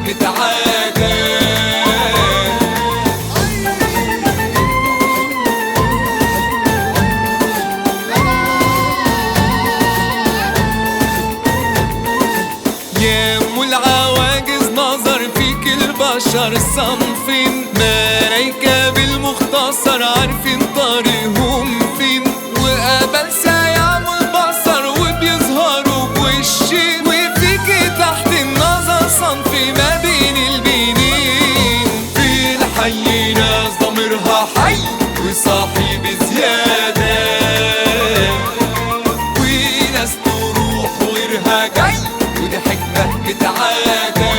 متعادة. يا ام العواجز نظر فيك البشر صنفين، ملايكة بالمختصر عارفين طريقهم فين، وقبل سيعموا البصر وبيظهروا بوشين، وفيكي تحت النظر صنف ما بين البينين. في الحي ناس ضميرها حي وصاحي بزيادة، وناس تروح وغيرها جاي، ودي حكمة متعادة.